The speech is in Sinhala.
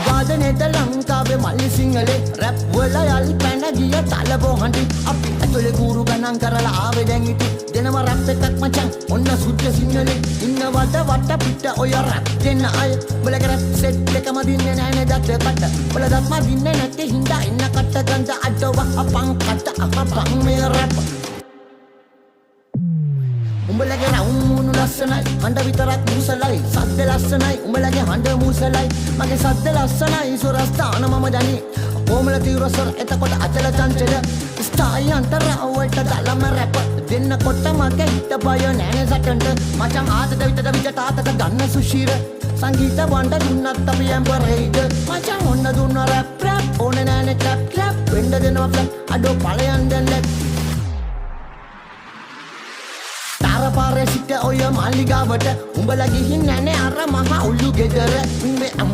වාදනේට ලංකාවේ මල්ලි සිංහලේ රැප් වල යල් පැන ගිය තලබෝ හඬි. අපි ඇතුලේ කූරු ගණන් කරලා ආවේ. දැන් ඉතින් දෙනවා රැප් එකක් මචං, ඔන්න සුද්ධ සිංහලේ. ඉන්නවද වට පිට ඔය රැප් දෙන්න අය? උඹලගේ රැප් සෙට් එකම දින්නේ නෑනේ දත කට. උඹලා දත් මදින්නේ නැති හින්දා ඉන්න කට ගඳ. අඩව අපං කට අහපං මේ රැප්. උඹලගේ රවුම් මූණු ලස්සනයි, හඬ විතරක් මුසලයි. සද්ද ලස්සනයි, උඹලගේ හඬ මුසලයි. මගේ සද්ද ලස්සනයි, ස්වරස්ථාන මම දනි. කොමල තීව්‍ර ස්වර, එතකොට අචල චංචල ස්ථායි අන්තර වලට දාලම රැප් දෙන්නකොට මගේ හිත බය නෑනේ සටන්ට මචං. ආතත විතද විජ තාතක ගන්න සුශීර සංගීත වණ්ඩ දුන්නත් අපි ඇම්බරේද මචං. ඔන්න දුන්න රැප් රැප්, ඕනේ නෑනේ ක්ලැප් ක්ලැප්. වෙන්න දෙනවා ෆ්ලැප්, අඩෝ ඵලයන් දැන් ලැප්. තාර පාරේ සිට ඔය මාලිගාවට උඹලා ගිහින් නෑනේ අර මහා උල්ලු ගෙදර උඹේ අම්මා.